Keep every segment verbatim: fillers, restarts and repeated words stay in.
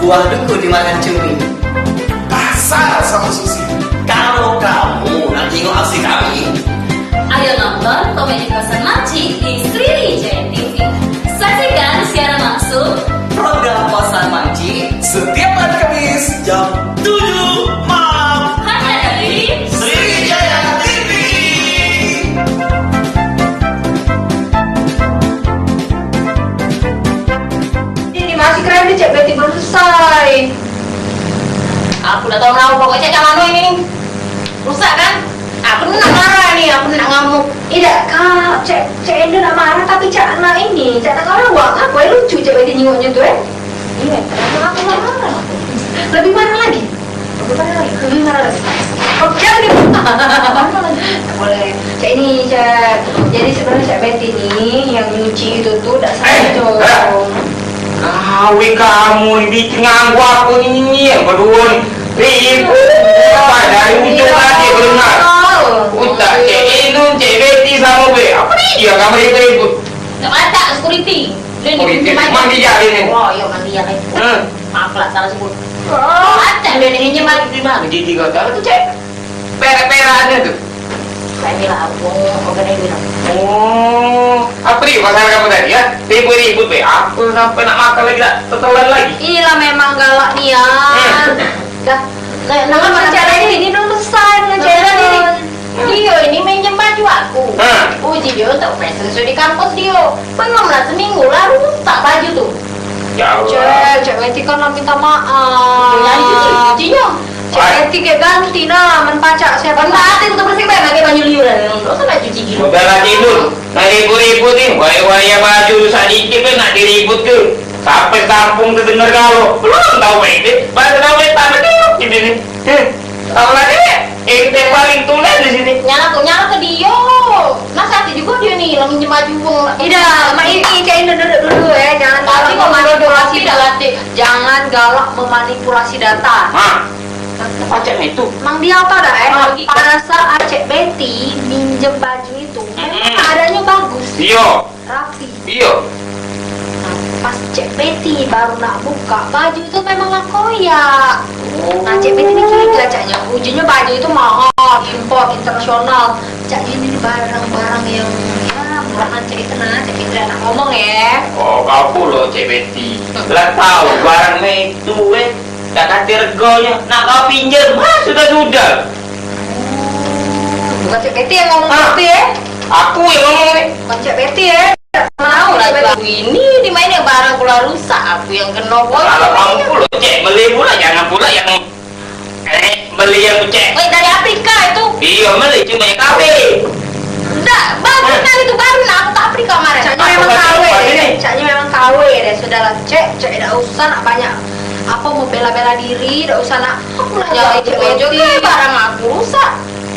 Buah duku dimakan cumi. Kasar sama sushi. Kalau kamu nak tengok aksi kami, ayo nonton komedi Kosan Makcik di Sriwijaya T V. Saksikan siaran langsung program Kosan Makcik setiap hari Kamis jam tujuh malam. Hanya di Sriwijaya T V. Ini masih keren nih, Cek Betty belum selesai. Aku dah tahu mau pokoknya Cek Cak Mano ini nih. Rusak kan? Aku ni nak marah ni, aku ni nak ngamuk. Idak, Kak, Cek, Cek Endo nak marah tapi Cak nak ini, Cak nak ngelawak. Apa yang lucu Cek Betty nyingoknya tu, eh? Iya, kenapa aku nak marah? Lebih marah lagi. Lebih marah lagi. Lebih marah lagi. Oh, jangan gitu. Boleh. Cek ini, Cek. Jadi sebenarnya Cek Betty ni yang nyuci itu tu dak sengaja. Gawe kamu ni bikin nganggu aku ni, yang berdua ni. Ribut. Dari ujung tadi berenang. Utak Cek Endo, Cek Betty sama be. Apa ni dia kamu ribut-ribut? Nak masak security. Dia ni Oh, itu pinjam aja. Mandi ya ini. Oh, iya, mandi ya, kan. Hmm. Maaf lah, salah sebut. Oh. Ada dia ni pinjam aja. Di mana? Di tiga kali tu, Cek. Perak-perak ada tu. Saya ni lah, aku mau organize bilang. Oh, apa dia masalah kamu tadi, ya? Ribut-ribut be. Aku sampai nak makan lagi, tak tetelan lagi. Inilah memang galak nian. Hmm. Dah. Nah, nah, Nah, cara ini, ini belum selesai, nah, cara ini. Dia ini minjem baju aku. Ha. Uji dia untuk fashion show di kampus dia. Belum lah seminggu lah rusak baju tu. Ya Allah. Cek, Cek Weti kan nak minta maaf. Dia yang cuci, cucinya. Cek Weti ke ganti nah, men pacak siapa. Pernah hati tu bersih bae pakai baju liuran. Enggak usah nak cuci gitu. Udah lah tidur. Nah, ribut-ribut ni. Waya-waya baju tu sadikit tu nak diribut tu. Sampai kampung tu denger galo. Belum tahu Weti. Baru tahu Weti tambah tengok ini ni. Heh. Tahu lagi, ente paling tulen di sini. Nyala tu, nyala ke dia. Masa hati juga dia ni, lah minjem baju wong. Ida, mak ini Cak Indah duduk dulu, eh. Jangan galak memanipulasi data. Jangan galak memanipulasi data. Hah? Macam itu. Mang dia apa dah, eh? Pada saat Cek Betty minjem baju itu, memang keadaannya bagus. Iya. Rapi. Iya. Nah, pas Cek Betty baru nak buka, baju tu memang lah koyak. Oh. Nah, Cek Betty ni kira caknya. Ujungnya baju itu mahal, impor, internasional. Caknya ini barang-barang yang, ya, murahan Cek itu nah, Cek Betty nak ngomong ya. Oh, kau pula Cek Betty. Lah tahu barang itu, eh. Dak kate regonyo, nak kau pinjem, ha, sudah-sudah. Bukan Cek Betty yang ngomong. Ah, Betty, eh? Aku yang ngomong ni. Bukan Cek Betty, eh? Tahu lah, Cek Betty. Aku ini dimainnya barang pula rusak, aku yang kena boy. Kalau kamu pula, Cek, beli pula, jangan pula yang, eh, beli yang Cek. Weh, dari Afrika itu. Iya, beli cuma yang K W. Dak, bagus kali tu baru nak aku ke Afrika kemarin. Caknya memang K W deh. Caknya memang K W deh. Sudahlah, Cek. Cek dak usah nak banyak apa, mau bela-bela diri, dak usah nak. Aku lah nyari Cek Betty. Barang aku rusak.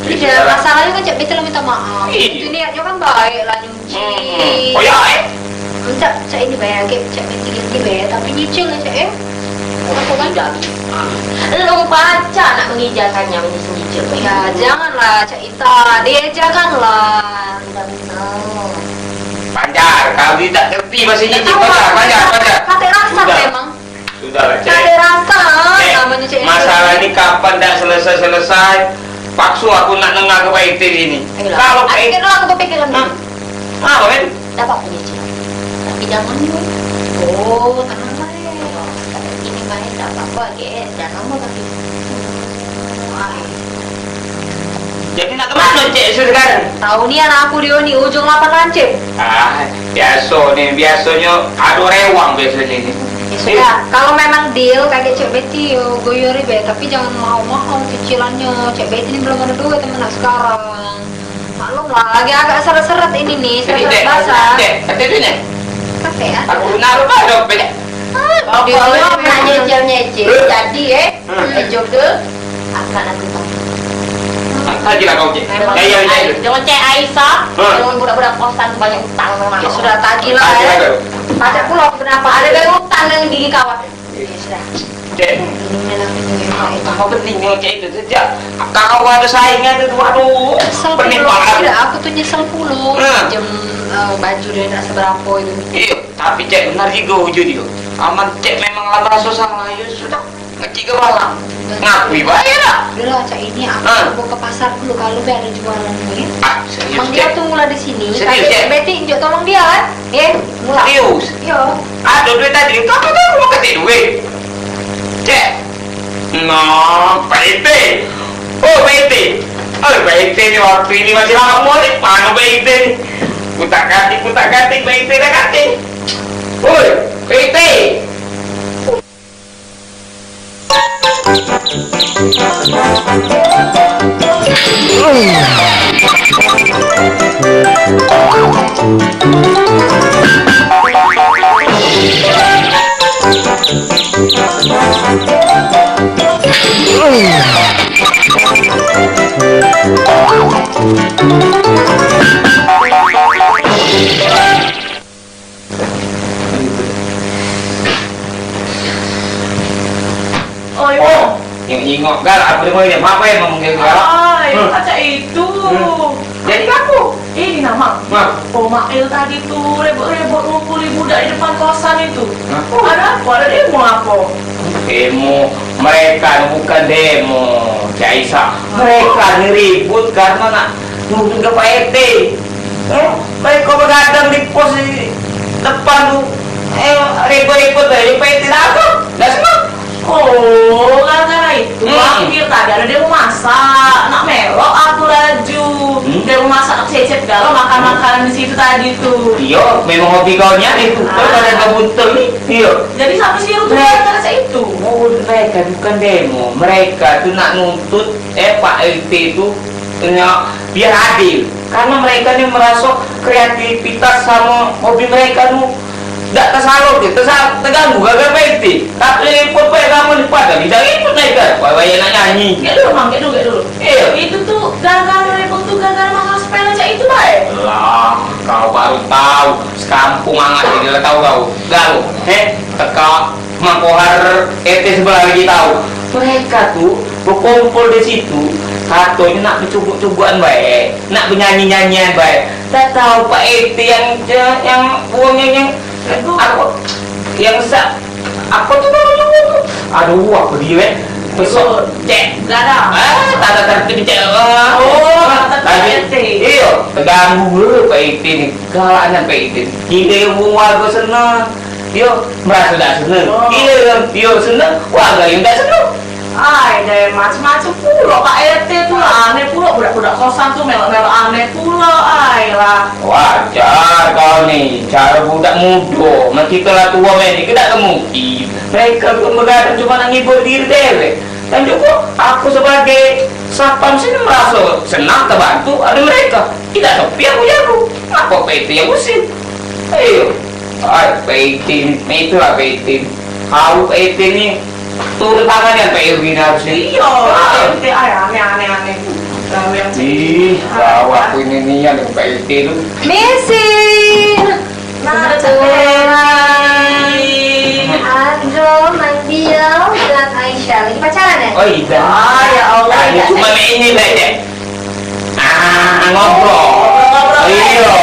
Iya, masalahnya kan Cek Betty lah minta maaf. Itu niatnya kan baik lah nyuci. Oh ya, eh? Cak, Cak ini bayar, Cek Betty ini bayar, tapi nyicil lah, Cek, ya. Aku kan dah. Lu baca nak mengijakannya, menyicil. Ya, janganlah, Cek Ita. Dia janganlah. Panjar, kau ni tak ngerti bahasa nyicil. Panjar, panjar, panjar. Kate rasa memang. Sudahlah, Cek. Kate rasa namanya Cek. Masalah ni kapan dak selesai-selesai? Paksa aku nak nengah ke Pak R T ini. Kalau Pak R T. Akhirnya aku kepikiran. Hah? Apa kan? Dak apa-apa nyicil. Tapi jangan dulu. Oh, tenang bae. Ini bae dak apa-apa, Cek. Jangan mau tapi. Jadi nak kemana, Cek, sekarang? Tahu ni anak aku dia ni, ujung lapan lancip. Ah, biasa ni, biasanya ada rewang biasanya ni. Ya sudah, kalau memang deal, kagek Cek Betty, yo, goyori be. Tapi jangan mahal-mahal cicilannya. Cek Betty ni belum ada duit, temen nak sekarang. Maklum lah, lagi agak seret-seret ini nih, seret-seret basah. Cek, Cek, Cek, Cek. Apa ya? Aku naruh pada dompet. Ah, dia nak nyicil-nyicil. Jadi, eh, eh, Joker, akan aku tahu. Sajalah kau, Cek. Memang ya, ya, ya. Ai-, dengan Cek Aisyah, dengan budak-budak kosan banyak utang memang. Ya, sudah, tagih lah, eh. Tagih lah kau. Pacak pula aku kenapa? Ada banyak utang dengan gigi kawan. Ya, sudah. Cek. Ini memang apa pentingnya, Cek, itu sejak kau ada saingan itu, aduh, pening banget. Tidak, aku tuh nyesel pula. Nah. Pinjam, eh, baju dia nak seberapa itu. Iya. Tapi Cek, benar juga ujung dia. Aman, cek memang lah merasa salah, ya sudah. Ngecek ke balang. Ngakui bae lah. Udah lah, cak ini aku mau ke pasar dulu, kalau be ada jualan ni. Ah, serius, Mang Dial tunggulah di sini. Serius, tapi Cek? Beti njuk tolong dia, kan? Ya, mulai. Serius? Yo. Ada duit tadi, kau tahu mau kasih duit. Cek. Nah, Pak Ete. Oh, Pak Ete. Oh, Pak Ete ni waktu ini masih lama ni. Mana Pak Ete ni? Kutak katik, kutak katik, Pak Ete dah katik. Oi, Pak Ete. Oi, oh, Mang. Nyingok-nyingok, Gal, apa dia mau dia? Apa yang mau dia, Gal? Ai, hmm, macam itu. Hmm. Jadi apa? Ini nama. Nah. Oh, Mail tadi tu rebut-rebut ngumpuli budak di depan kosan itu. Hah? Ada apa? Ada demo apa? Demo. Mereka bukan demo, Cak Aisyah. Mereka ni ribut karena nak nuntut ke Pak R T. Eh, mereka begadang di pos di depan tu. Eh, ribut-ribut dari P T datang. Dah senang. Oh, gara-gara itu, hmm, aku kira tadi ada demo masak. Nak melok aku laju. Hmm? Demo masak, nak cecep galo makan makanan di situ tadi tu. Iyo, memang hobi kau nian itu. Ah. Kau pada ada buntel ni. Iyo. Jadi, siapa sih yang, nah, gara-gara itu? Oh, mereka bukan demo. Mereka tu nak nuntut, eh, Pak R T tu, nya, biar adil. Karena mereka ni merasa kreativitas sama hobi mereka tu dak tersalurke, tersa-, terganggu gara-gara P T. Tapi repot bae kamu ni, padahal tidak repot mereka. Wah, wah, nak nyanyi. Kayak dulu, Mang, kayak dulu, kayak dulu. Iya. Itu tu gara-gara repot tu, gara-gara masalah sepele cak itu bae. Lah, kau baru tahu. Sekampung angat ini lah tahu kau. Galuh, heh, teka Mangkohar R T sebelah lagi tahu. Mereka tu bekumpul di situ, katonyo nak becubuk-cubukan bae, nak benyanyi-nyanyian bae. Dak tahu Pak R T yang, yang buang yang, yang apa? Yang sa-, apa tu namanya tu? Aduh, apa dia, eh? Besok, cek. Gadang. Ah, tak ada tertib, cek. Ah. Oh, tak ada tertib. Iyo, terganggu dulu Pak R T ni. Galaknya Pak R T ni. Kira wong warga senang. Yo, merasa dak senang. Oh. Iyo, yo senang, warga yang dak senang. Ai, deh, macam-macam pulo Pak R T tu lah. Aneh pulo budak-budak kosan tu melok-melok aneh pulo. Ai lah. Wajar kau ni, cara budak mudo. Men kito lah tuo, men kito dak kemungkin. Mereka tu begadang cuma nak ngibur diri dewek. Dan juga aku sebagai satpam sini merasa senang, terbantu ada mereka. Tidak sepi aku jago. Apa P T yang usir? Ayo. Ai, P T ni, itulah P T ni. Kau P T ni turun tangan yang P T ni harusnya. Iya, ah. P T, ai, aneh, aneh, aneh. Ih, ah, gawat aku ini nian dengan P T tu. Misi. Nah, Andro, Mang Dial, dan Aisyah lagi pacaran ya? Oh, iya. Ah, ya Allah, tadi ya. Cuma main ini bae, Dek. Ah, ngobrol. Ngobrol-ngobrol. Iya.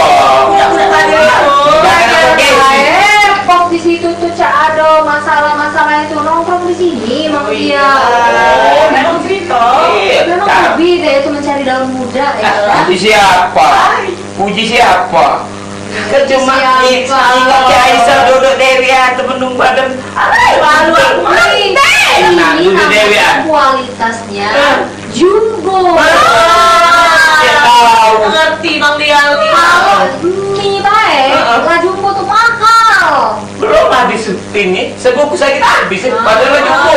Budak-budak tadi itu. Jangan apa, Dek. Eh, pos di situ tuh, Cak, ada masalah-masalah itu nongkrong di sini, Mang Dial. Oh, memang cerita. Iya, memang hobi deh itu mencari daun muda, ya. Nanti siapa? Puji siapa? Kan cuma siapa? Ingat Cak Aisyah duduk Dewi, ah, temenung badan. Ai, malu aku. Ini, ini duduk Dewi, ah. Kualitasnya jumbo. Ah, ya tahu. Ngerti Bang Dial ni. Kalau mie bae, heeh, lah jumbo tu mahal. Belum habis ini, sebungkus lagi tak habis, eh. Padahal lah jumbo.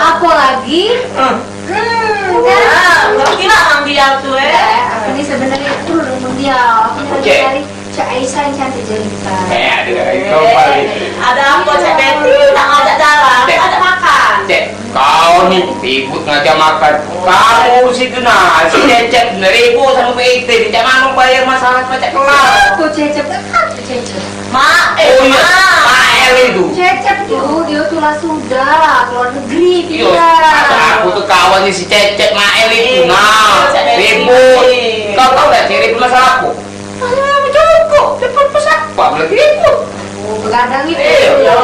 Apalagi, heeh. Hmm, ah, ngerti lah Mang Dial tu, eh. Eh, aku ni sebenarnya aku dulu Mang Dial. Aku ni lagi cari Cak Aisyah yang cantik jelita. Eh, aduh, kau paling. Ada apa, Cak Betty? Tak ngajak jalan, Cek, tak ngajak makan. Cek, kau ni ribut ngajak makan. Kamu situ nah, si Cecep ribut sama P T. Cak mana bayar masalah macam kelar? Aku Cecep, kan aku Cecep. Mak, eh, oh, iya. Mak. Mak El itu. Cecep tuh, dia tuh lah sudah keluar negeri, iya, dia. Ada aku tuh kawan nih si Cecep, Mak El itu. Eh, nah, Cecep ribut. Kau tahu gak, Cecep masalah apa? Masalah apa, cocok. Dia pun pesan apa lagi ribut. Oh, Begadang itu. Iya.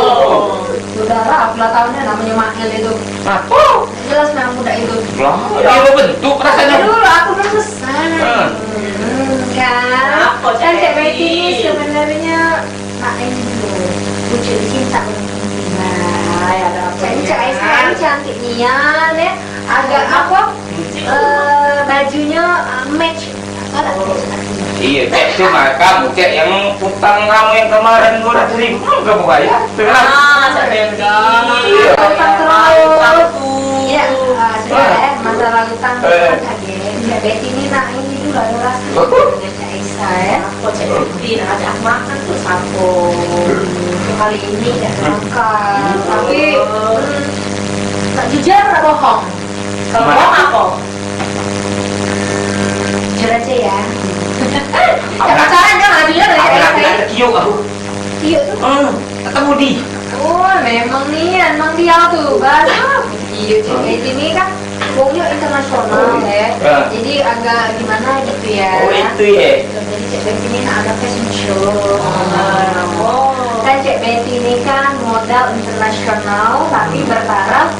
Sudahlah, aku lah tahu nih namanya Mail itu. Hah? Oh. Jelas memang budak itu. Lah, ya apa bentuk rasanya? Dulu aku belum selesai. Hmm. Hmm, kan? Apa, Cak Betty? Kan Cak Betty ini sebenarnya Mail ini dulu. Pucuk dicinta. Nah, ya ada apa? Jadi Cak Aisyah ini cantik nian ya. Agak apa? Eh, bajunya, eh, match. Iya, Cek, cuma kamu, Cek, yang utang kamu yang kemarin dua ratus ribu belum kamu bayar. Dengan ah, Cek Betty. Iya. Utang terus. Iya, ah, sudah, eh, masalah utang. Eh. Cek Betty ini nak ini dulu lah, Lurah. Betul. Dengan Cek Aisyah, ya. Apa Cek Betty nak ajak aku makan tuh, siapa? Kali ini Cek makan. Tapi, hmm, tak jujur, tak bohong. Kalau bohong apa? Jujur aja ya. Cak pacaran kan, aduh ya, aku nak kena tekiuk aku. Iya tuh. Hmm, ketemu di. Oh, memang nih, emang dia tuh, baru. Iya, Cek Betty ini kan wongnya internasional ya. Ya. Jadi agak gimana gitu ya. Oh, itu ya. Jadi Cek Betty ini nak ada fashion show. Oh. Kan Cek Betty ini kan modal internasional, tapi bertaraf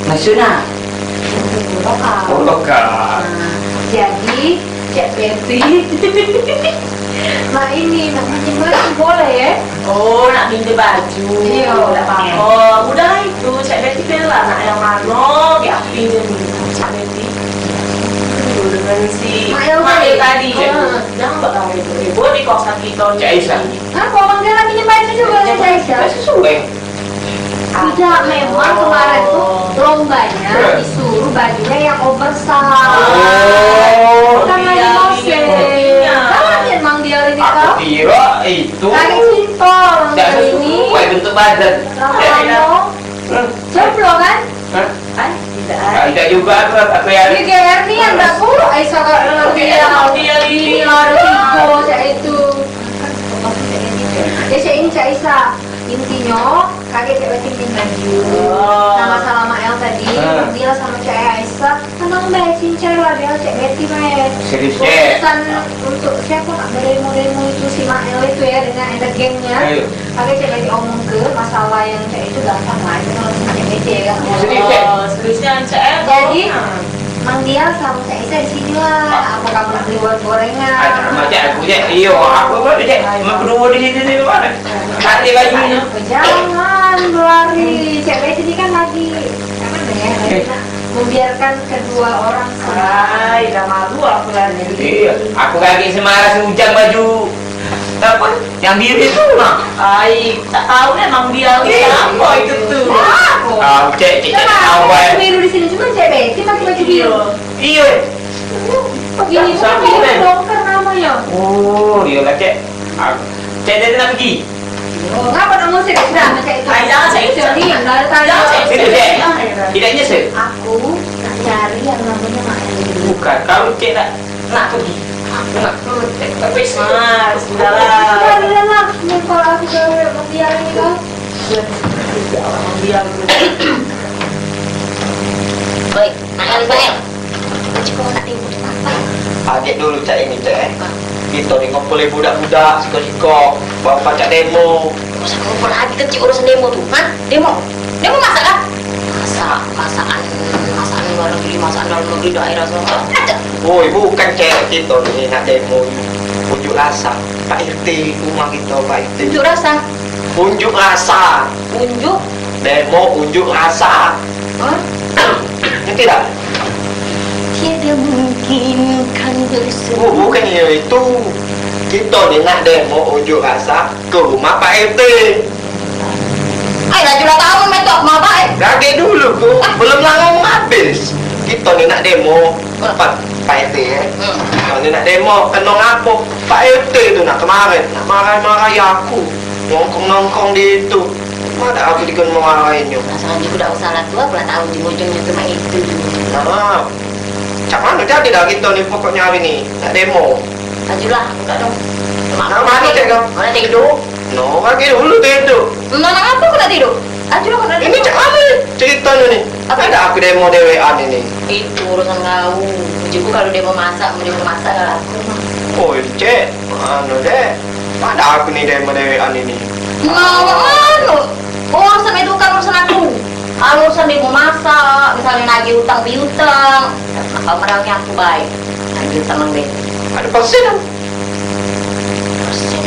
nasional. Lokal. Oh, lokal. Nah, jadi, Cek Betty. Nah, ini, nak minjem baju boleh, ya? Oh, nak minjem baju. Iya. Ndak apa-apa. Udah itu, Cek Betty pilih lah, nak yang mano, biar aku pinjem Cek Betty. Dulu dengan si Mak Yul Mak Yul tadi. Tadi. Heeh. Jangan buat kamu ribut-ribut di kosan kita. Cek Aisyah. Hah, kok orang dia nak minjem baju juga, Cek Aisyah? Sesuai. Tidak, memang kemarin tuh lombanya disuruh bajunya yang oversize. Oh. Bukan lagi iya, mosen. Iya. Kan memang dia ini. Aku kau kira itu. Lagi simpel, tidak sesuai ini. Bentuk badan. Lama-lama. Hah? Jomblo kan? Hah? Kan tidak. Kan tidak juga aku, aku yang ini G R nih yang nggak buruk, Aisyah kalau dia. Dia ini. Ini lari tiga, cak itu. Ya, cak ini, cak Aisyah. Intinyo, kagek cak Betty minjem baju. Oh. Nah, masalah Mael tadi, ah, dia sama cak Aisyah, tenang bae, cincai lah, dia cak Betty bae. Serius, Cek? Urusan untuk siapa nak berdemo-demo itu, si Mael itu ya, dengan ada gengnya. Ayo. Kagek cak Betty omong ke, masalah yang cak itu gampang lah, itu kalau sama cak Betty ya, kan? Serius, Cek? Oh, seriusnya, Cek, eh? Jadi, nah. Mang Dial sama Cak Isa di sini lah. Apa kamu nak beli buat gorengan? Ada sama Cak, aku Cak. Iyo, aku apa Cak? Ayo. Mau berdua di sini nih, mana? Cari baju ini. Jangan berlari. Cak Bes ini kan lagi, apa ya? Lagi nak membiarkan kedua orang sama. Ay, dah malu aku lagi. Iyo, aku kagek semarah sehujang baju. Apa? Yang biru itu, nah. Ai, tak tahu memang dia siapa itu tu. Siapa? Tahu, Cek, Cek, Cek, tahu, eh. Biru di sini cuma Cek Betty pakai baju biru. Iyo. Ini bukan biru, dongker namanya. Oh, iyolah, Cek. Ah, Cek, Cek, nak pergi? Oh, ngapa nak ngusir? Sudah, Cek, itu. Ai, jangan, Cek. Ini yang dah ada tanya. Jangan, Cek. Itu, Cek. Tidak nyesel. Aku nak cari yang namanya Mak Eli. Bukan, kalau Cek nak Nak pergi. Nak pergi. Tapi mas, sudahlah. Sudahlah, muka aku gawe biar ini kau. Biar. Oi, nak kali bae. Cek kau nak ribut apa? Agek dulu cak ini, Cek, eh. Kita ni ngumpul budak-budak, siko-siko, bapak cak demo. Masa ngumpul lagi kecil urusan demo tu, ha? Demo? Demo masak kah? Masak, masakan, masakan luar negeri, masakan dalam negeri, daerah semua. Woi, bukan, Cek, kita ni nak demo unjuk rasa. Pak R T, rumah kita, Pak R T. Unjuk rasa? Unjuk rasa. Unjuk? Demo unjuk rasa. Hah? Ngerti tak? Tiada mungkin kan berseru. Oh, bukan itu. Kita ni nak demo unjuk rasa ke rumah Pak R T. Ai, laju lah tahu metok mabak, eh. Kagek dulu, ku. Belum lah ngomong habis. Kita ni nak demo. Pak, Pak R T, eh. Hmm. Kita ni nak demo. Kena ngapo? Pak R T tu nak kemarin. Nak marah-marah ya aku. Nongkrong-nongkrong di itu. Mana aku dikena marahin nyo. Masalah juga dak usah lah tu, aku lah tahu ujung-ujungnya cuma itu. Nah, cak mana jadi dah kita ni pokoknya hari ni. Nak demo. Ajulah, buka dong. Nah, mana cek kau? Mana tidur? No, pagi dulu tidur. Nah, nah, apa kena tidur? Ajulah, kena tidur. Ini cak mana cerita ni? Apa? Ada aku demo dewean ini. Itu urusan kau. Juga kalau dia mau masak, mau dia mau masak, kalau aku. Oh, cek. Anu deh. Ada aku ni demo dewean ini. Ngawak anu. Urusan itu bukan urusan aku. Kalau urusan dia mau masak, misalnya nagih utang piutang, nah, kau merangi aku baik. Nagih utang nang dia. Ada persen tu. Persen.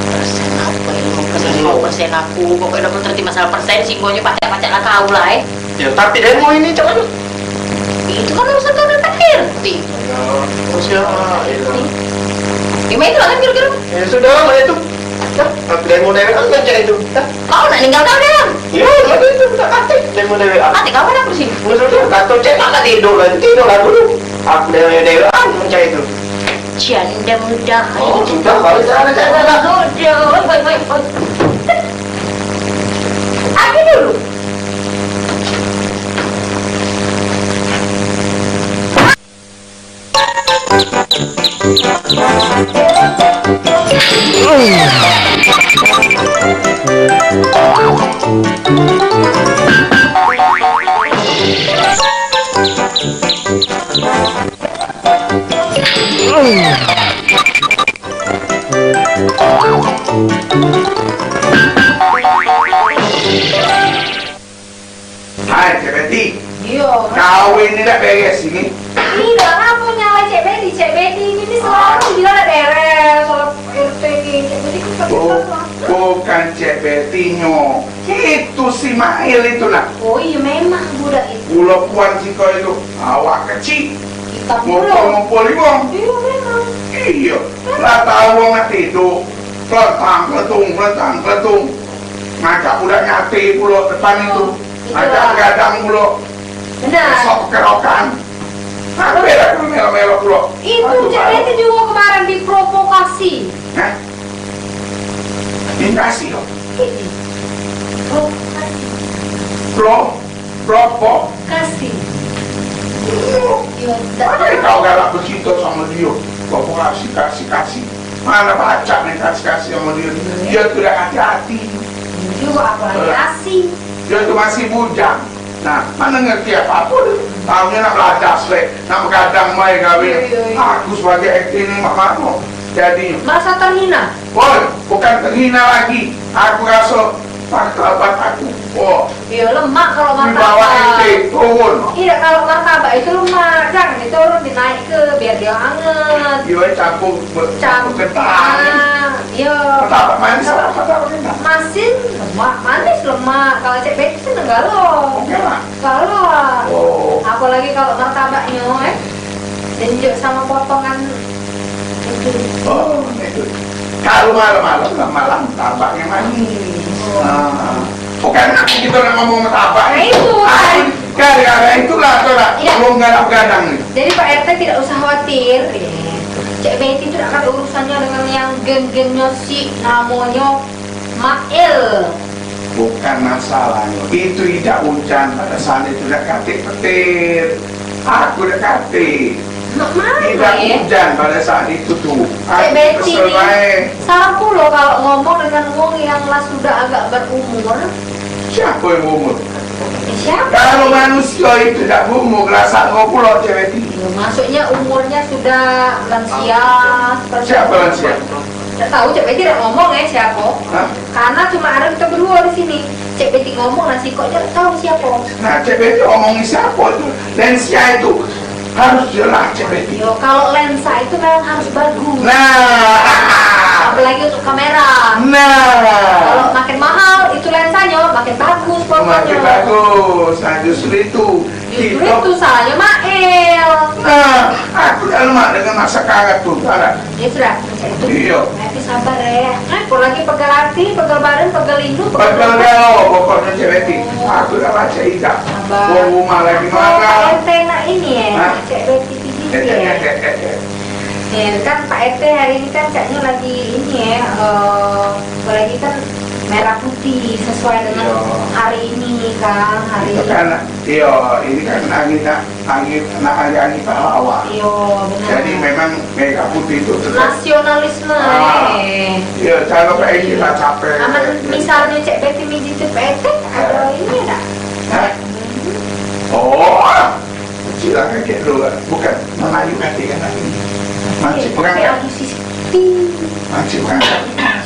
Persen apa ini? Persen lima persen aku. Pokoknya dah terti masalah persen, singgonya pacak-pacak lah kau lah, eh. Ya, tapi demo ini cak mana? Itu kan urusan kau dengan Pak R T. Ya, urusan Pak R T. Gimana itu lah kan kira-kira? Ya sudah lah itu. Dah, aku demo dewean kan cak itu. Dah. Kau nak ninggal kau dah. Ya, lagi itu tak katik demo dewean. Katik kau dah aku di sini. Udah sudah, kata cek nak tidur lah, tidur lah dulu. Aku demo dewean cak itu. Janda muda. Oh, sudah, kalau jangan cak mana. Muda. Oi, oi, oi, oi. Aku dulu. Hai, Cek Beti. Iyo. Kawin ni dak beres ini. Ih, dak ngapo nyalai Cek Beti. Cek Beti ini ni selalu bilang dak beres. Soal R T ni, Cek Beti kan tak Bu-, bukan Cek Beti nyo. Itu si Mail itu nah. Oh iyo, memang budak itu. Pulo kuan siko itu. Awak kecik. Kita pulo. Ngumpul-ngumpul wong. Iyo, memang. Iyo. Lah tau wong nak tidur. Peletang, peletung, peletang, peletung. Ngajak budak nyate pulo depan itu. Oh, itulah. Ngajak begadang pulo. Benar. Besok kerokan. Apa dah melo-melo pulo? Itu Cek Beti juga kemarin diprovokasi. Hah? Invasi kau? Ini. Provokasi. Pro, provo. Kasih. Yo, dak. Mana kau galak begitu sama dia? Provokasi, kasih, kasih. Mana baca nih kasih-kasih sama dia? Dia tu dah hati-hati. Juga aku lagi asing. Dia tu masih bujang. Nah, mana ngerti apa-apa dia. Tahunya nak belajar selek, nak begadang bae gawe. Iya, iya, iya. Aku sebagai aktor ni mak mano. Jadi, merasa terhina? Woi, bukan terhina lagi. Aku rasa martabat aku. Oh. Iya, lemak kalau martabak. Di bawah itu turun. Iya, kalau martabak itu lemak, jangan diturun, dinaik ke biar dia anget. Iya, campur, campur kentang. Ah, iya. Martabak manis apa martabak kentang? Masin, lemak, manis, lemak. Kalau Cek Beti seneng galo. Oke lah. Galo. Oh. Apalagi kalau martabaknyo, eh. Enjuk sama potongan itu. Oh, itu. Kalau malam-malam, malam tabaknya manis. Oh. Nah, bukan aku kita orang ngomong tabak. Nah, itu, kan. Gara-gara itulah, itulah. Iya. Belum galak begadang ni. Jadi, Pak R T tidak usah khawatir. Cek Beti itu tidak ada urusannya dengan yang geng-gengnya si namonyo Mail. Bukan masalahnya. Itu idak ujan pada saat itu, dak katik petir. Aku dak katik. Mak Mail. Idak ujan pada saat itu tu. Cek Beti ni salah pulo kalau ngomong dengan wong yang lah sudah agak berumur. Siapa yang berumur? Eh, siapa? Kalau manusia itu dak berumur, rasa kau pulo, Cek Beti. Ya, maksudnya umurnya sudah lansia, seperti itu. Siapa lansia? Dak tahu, Cek Beti dak ngomong, eh, siapa. Hah? Karena cuma ada kita berdua di sini. Cek Beti ngomong, nah, sikoknya dak tahu siapa. Nah, Cek Beti ngomongin siapa itu? Lansia itu harus jelas, Cek Beti. Yo, kalau lensa itu memang harus bagus. Nah. Apalagi untuk kamera. Nah. Kalau makin mahal, itu lensanya makin bagus fotonya. Makin bagus. Nah, justru itu. Justru itu salahnya Mail. Nah, aku dah lemak dengan masakan tu, salah. Ya sudah, macam itu. Iya. Nanti sabar ya. Nah, kalau lagi pegal hati, pegal badan, pegal lindu, pegal. Pegal galo, pokoknya Cek Beti. Aku dah baca ijab. Sabar. Wong rumah lagi marah. Kalau Pak R T nak ini ya, hah? Cek Beti pijit ya. Ya, kan Pak R T hari ini kan caknya lagi ini ya, eh, apalagi kan merah putih sesuai dengan hari ini kan, hari ini. Iya. Itu kan, iya, ini kan hari nak Angin, nak hari-hari pahlawan. Iyo, benar. Jadi memang merah putih itu tetap nasionalisme, ah, eh. Iyo, kalau kayak kita capek. Aman, misalnya Cek Beti miji tu P T, ada ini dak? Hah? Oh, silakan cek dulu lah. Bukan, Melayu kata kan ini. Mancing perang. Tapi aku sisi. Mancing perang.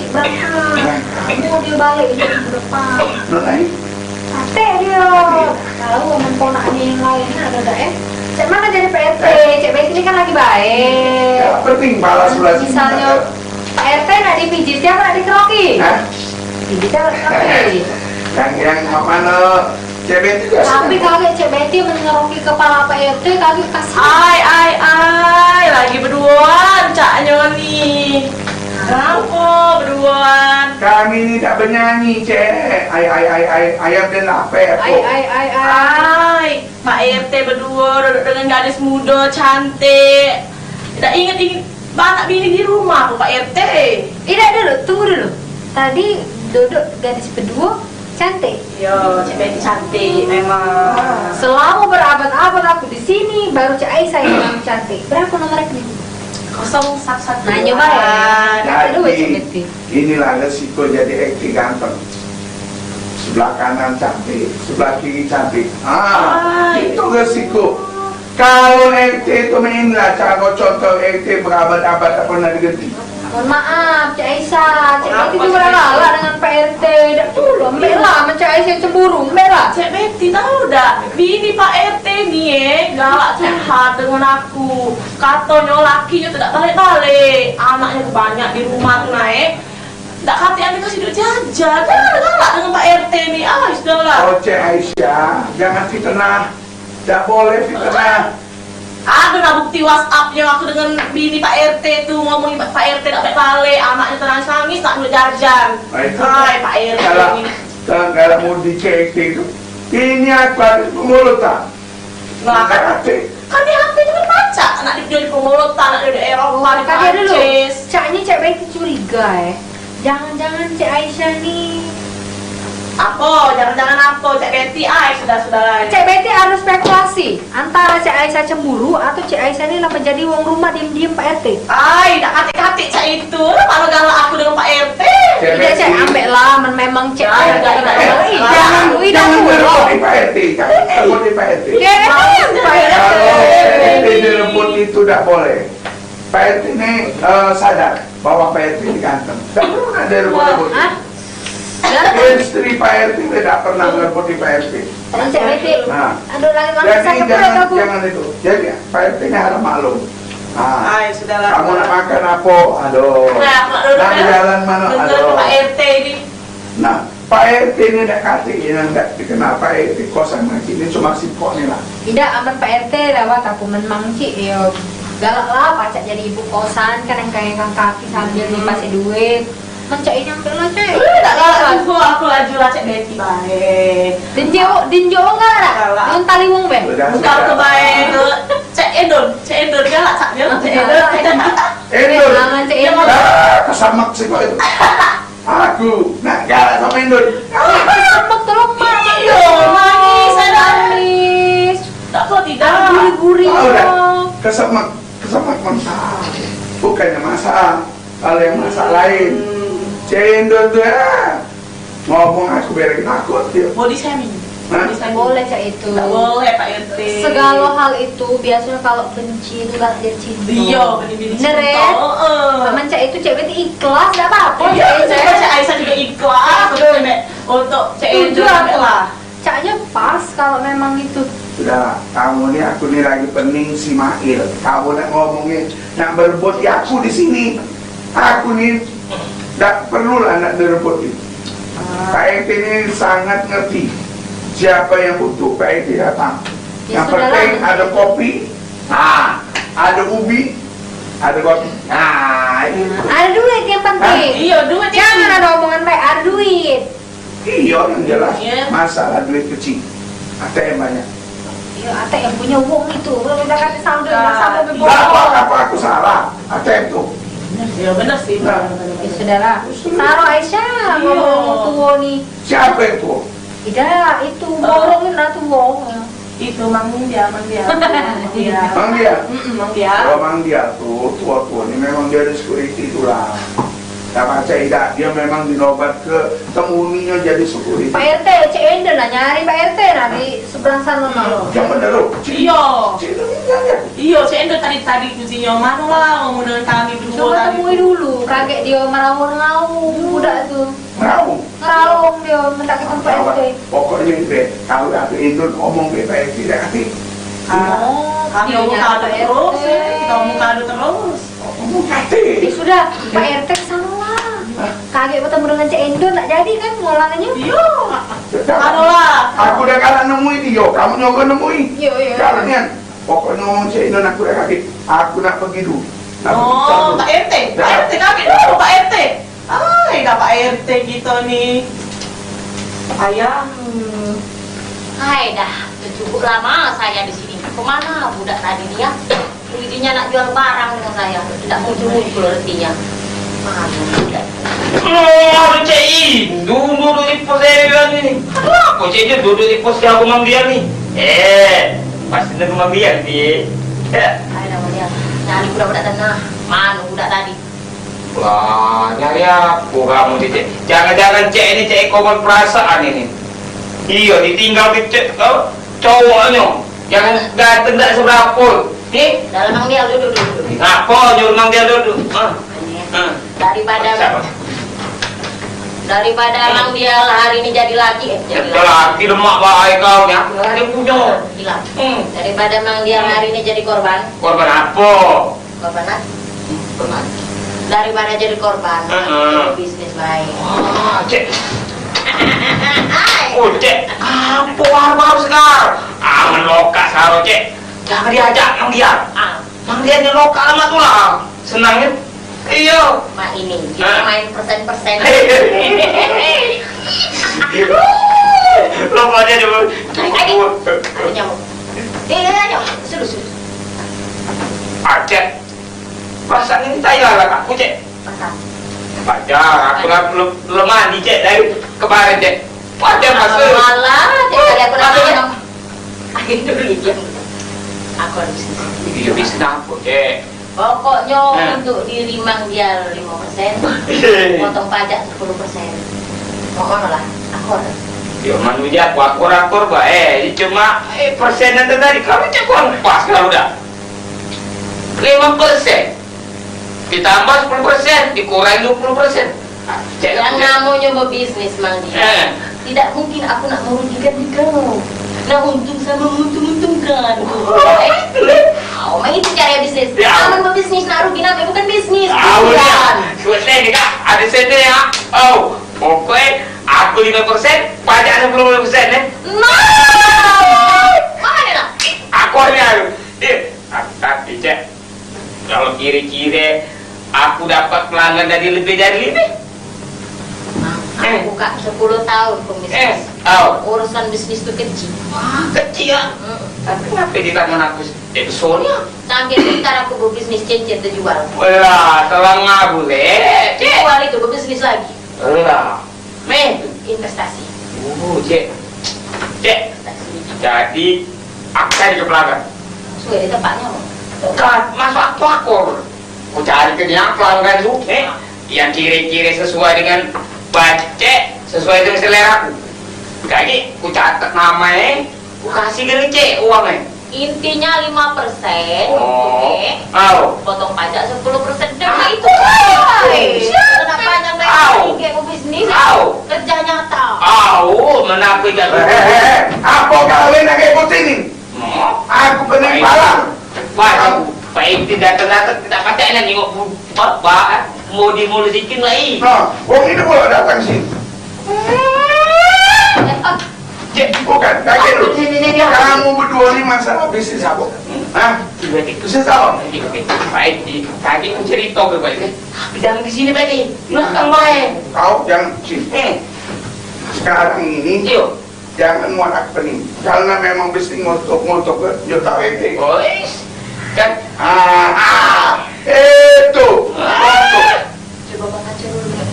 Berangkat. Berangkat. Mau dia balik minggu depan. Nak lain? Ate dia. Tahu amen ponaknye yang lain ada dak, eh? Cak mana jadi Pak R T? Cak Betty ni kan lagi baik. Ya, penting balas surat. Misalnya, Pak R T nak dipijit, siapa nak dikeroki? Hah? Pijit siapa nak dikeroki? Yang, yang apa, no? Cek Betty juga. Tapi kagek Cek Betty mengeroki kepala Pak R T, kagek kasih. Ai, ai, ai, lagi beduaan caknyo ni. Ngapo beduaan? Kami ni dak benyanyi, Cek. Ai, ai, ai, ai, ayam dan lapar. Ai, ai, ai, ai. Ai, Pak R T beduo duduk dengan gadis muda cantik. Dak inget-inget anak bini di rumah apa, Pak R T? Idak dulu, tunggu dulu. Tadi duduk gadis beduo cantik. Yo, Cek Betty cantik memang. Selama berabad-abad aku di sini, baru Cek Aisyah yang paling cantik. Berapa nomor rekening? Kosong satu satu. Nah, nyoba ya. Jadi, Cek Betty. Inilah resiko jadi R T ganteng. Sebelah kanan cantik, sebelah kiri cantik. Ah, itu resiko. Kalau R T itu main lah, cara contoh R T berabad-abad tak pernah diganti. Mohon maaf, Cek Aisyah. Cek Betty juga galak dengan Pak R T. Dak perlu, ambek lah, macam Aisyah cemburu, ambek lah. Cek Betty tahu dak? Bini Pak R T ni, eh, galak curhat dengan aku. Katonyo lakinyo tu dak balek-balek. Anaknyo tu banyak di rumah tu, nah, eh. Dak katik ame kasih duit jajan. Galak, galak dengan Pak R T ni. Ah, sudahlah. Oh, Cek Aisyah, jangan fitnah. Dak boleh fitnah. Ada lah bukti WhatsApp-nyo aku dengan bini Pak R T tu, ngomong Pak R T dak baik-baik, anaknyo tu nangis-nangis nak duit jajan. Nah, itu. Hai, Pak R T kalau, ni. Kalau, kalau mau di K T tu, ini aku ada pemulutan. Nah, kan, kan di H P tu kan baca, nak di, di Pongolotan, nak di Eropa, di Prancis. Caknyo Cek Betty curiga, eh. Jangan-jangan Cek Aisyah ni. Apo? Jangan-jangan apo, Cek Betty ai, sudah-sudah ai. Cek Betty harus spekulasi antara Cek Aisyah cemburu atau Cek Aisyah ni lah menjadi wong rumah diem-diem Pak R T. Ai, dak katik-katik cak itu. Lah, mano galak aku dengan Pak R T. Cek Betty. Cek, ambek lah, men memang Cek. Ai, dak, dak, dak. Jangan, jangan ngerebut di Pak R T. Jangan ngerebut di Pak R T. Kalau Pak R T direbut itu dak boleh. Pak R T ni, eh, sadar bahwa Pak R T ni ganteng. Dak perlu nak direbut-rebut. Hah? Istri Pak R T ni dak pernah ngerebut di Pak R T. Nah. Jadi jangan, jangan itu. Jadi Pak R T ni harap maklum. Nah. Ai, sudahlah. Kamu nak makan apo? Aduh. Nah, nak jalan mano? Aduh. Pak R T ni. Nah, Pak R T ni dak katik yang dak dikenal Pak R T, kosan lagi ni cuma sipok ni lah. Idak, amen Pak R T lewat aku men Mang Cik, yo galak lah, pacak jadi ibu kosan, kan engkang-engkang kaki sambil dikasih duit. Men Cik ini sampai lah, Cik. Eh, dak galak aku, aku laju lah Cek Betty bae. Dinjo, dinjo galak dak? Galak. Ngon tali wong be. Bukan ke bae ke Cek Endon, Cek Endon galak cak dia, Cek Endon. Endon. Jangan Cek Endon. Ah, kesamak sih kok itu. Aku nak galak sama Endon. Kesamak tolong mak. Iyo, manis, ada. Manis. Tak apa tidak. Gurih-gurih. Tahu dah. Kesamak, kesamak mentah. Bukannya masak. Kalau yang masak lain. Cendol tu, ah. Ngomong aku bereng takut dia. Body shaming. Hah? Body shaming. Boleh cak itu. Tak boleh, Pak R T. Segala hal itu biasanya kalau benci itu galak jadi cinta. Iya, bini-bini cinta. Bener ya? Heeh. Aman cak itu cak berarti ikhlas, dak apa-apa. Iya, cak Aisyah juga ikhlas. Betul. Untuk cak itu lah. Caknya pas kalau memang itu. Sudah, kamu ni, aku ni lagi pening si Mail. Kamu nak ngomongin, nak berebut ya aku di sini. Aku ni dak perlulah nak direbut ni. Ah. Pak R T ni sangat ngerti. Siapa yang butuh, Pak R T datang. Ya, yang penting ada kopi, ah, ada ubi, ada kopi. Ah, itu. Ada duit yang penting. Hah? Iya, duit yang penting. Jangan ada omongan baik, ada duit. Iyo, yang jelas. Iya. Masalah duit kecil. Ate yang banyak. Iya, ate yang punya wong itu. Udah kata saldo, nah, masalah duit. Apa, apa aku salah? Ate itu. Iya, bener sih. Nah. Ya, saudara. Saro Aisyah, iya, ngomong tuo ni. Siapa yang tuo? Tidak, itu borong nah tuo. Itu Mang Dia, Mang Dia. Mang Dia. Mang Dia? Mm-mm, Mang Dia. Oh, Mang Dia tu, tuo-tuo ni memang dia ada security tu lah. Dak pacak idak, dia memang dinobat ke temuninyo jadi security. Pak R T, Cek Endo lah nyari Pak R T nah di seberang sana nah. Yang bener tu. Iyo. Cek Endo ni nyari aku. Iyo, Cek Endo tadi Tadi kucinyo mano lah, ngomong dengan kami berdua. Coba tadi temui tu dulu, kagek dio meraung-raung budak tu. Meraung? Meraung dio, minta ke tempat Kawan, R T. Pokoknyo, Indre, kalu ado Indun ngomong ke Pak R T dak kasih. Oh, kami ngomong kado terus, ya. Kita ngomong kado terus. Ngomong kasih. Ya sudah, Pak R T ke sana lah. Hah? Kagek betemu dengan Cek Indun, dak jadi kan ngolangnyo? Iyo. Sudah. Anu lah. Aku dah kalah nemui dio, kamu nyoba nemui. Iyo, iyo. Kalah nian. Pokoknyo ngomong Cek Indun aku dak kagek. Aku nak pergi dulu. Nak pergi dulu. Oh, Pak R T. Dah. Pak R T kagek dulu, Pak R T. Ai, dah Pak R T kito ni. Ayang. Hai, dah cukup lama saya di sini. Kemana budak tadi ni, ya? Intinya nak jual barang dengan saya. Tidak muncul-muncul rezekinya. Mana budak? Oh, Cek Indun duduk di pos saya ni. Aduh, apa Cek Indun duduk di pos aku Mang Dian ni? Eh, pasti nunggu Mang Dian ni. Ya. Ayo, Mang Dian. Nyari budak-budak tanah. Mana budak tadi? Wah, nyari apa kamu ni, Cek? Jangan-jangan Cek ini Cek korban perasaan ini. Iyo, ditinggal ke Cek, oh, cowoknyo. Yang ganteng dak seberapa. Ni? Dalam Mang Dial duduk, duduk, duduk. Ngapo nyuruh Mang Dial duduk? Hah? Ini. Hah? Daripada, siapa? Daripada Mang Dial hari ini jadi laki, eh, jadi laki. Laki lemak bae kau ni, aku dak ado punyo. Hilang. Hmm. Daripada Mang Dial hari ini jadi korban. Korban apo? Korban laki. Hmm, korban laki. Daripada jadi korban, heeh, jadi bisnis bae. Wah, Cek. Oh, Cek, apo baru-baru sekarang? Ah, melokak sekarang, Cek. Jangan diajak Mang Dial. Ah. Mang Dial ni lokak lemak tulang. Senang, ya? Iyo. Mak ini, kita main persen-persen. Lomanya cuma. Ayo, ayo. Ada nyamuk. Eh, ayo, ayo. Sudah, sudah. Aceh. Perasaan ini tayar lah, Kak. Kucek. Pacar. Pacar, aku lah belum, belum mandi, Cek, dari kemarin, Cek. Pacar masuk. Alah, Cek, tadi aku nak tanya. Ayo dulu, diam. Aku ada bisnis. Iya, bisnis apa, Cek? Pokoknya untuk diri Mang Dial lima persen, potong pajak sepuluh persen. Mau mana lah? Akur. Ya, manusia aku akur-akur bae. Cuma, eh, persenan tadi, kamu cek kurang pas kalau dah. Lima persen. Ditambah sepuluh persen, dikurangi dua puluh persen. Cek. Yang namonyo bebisnis, Mang Dial, eh, tidak mungkin aku nak merugikan kau. Nah, untung sama menguntung-untungkan. Oh, itu. Oh, Mang, itu cara bisnis. Ya. Amun bebisnis nak rugi, namanya bukan bisnis. Ah, bukan. Buat saya ni, Kak, ada sini ya. Oh, pokoknya aku lima persen, pajak enam puluh persen ya. No! Mana lah? Aku hanya, eh, tapi, Cek, kalau kira-kira aku dapat pelanggan dari lebih dari lima. Nah, aku buka sepuluh tahun pembisnis. Eh, au. Urusan bisnis tu kecil. Wah, kecil ya? Mm. Tapi kenapa di tangan aku jadi soalnya? Saking pintar aku berbisnis cincin terjual. Wah, telah ngabur, eh. Jual itu, berbisnis lagi. Lah. Meh, investasi. Oh, Cek. Cek. Investasi. Jadi, aku cari ke pelanggan. Suwe di tempatnya. Kan, masuk aku akur. Ku cari ke dia pelanggan tu, eh. Yang kira-kira sesuai dengan budget, sesuai dengan selera aku. Jadi, ku catat nama, eh. Ku kasih ke Cek uang, eh. Intinya lima persen, oh, oke. Au. Potong pajak sepuluh persen. Dah itu. Au. Kenapa yang lain kayak mau bisnis? Au. Kerja nyata. Au, menakutkan. Eh, eh, eh, eh. Apa kawin nak kayak putih ni? Hmm? Aku pening pala. Wah, Pak Iti datang-datang, tak pacak nak nengok bu-, bapak, eh. Mau dimulus ikin lagi. Nah, wong ini pula datang sini. Cek, bukan, kaget lu. Kamu berdua ni masalah bisnis apa? Hah? Bisnis apa? Baik, tadi ku cerita ke baik. Tapi jangan di sini, baik. Belakang baik. Kau jangan sini. Eh. Sekarang ini, iyo, jangan muarak pening. Karena memang bisnis ngotok-ngotok, yo tak rete. Oh, eh. Kan? Ah, ah. Itu. Ah. Ngotok. Coba kau kacau dulu, Kak.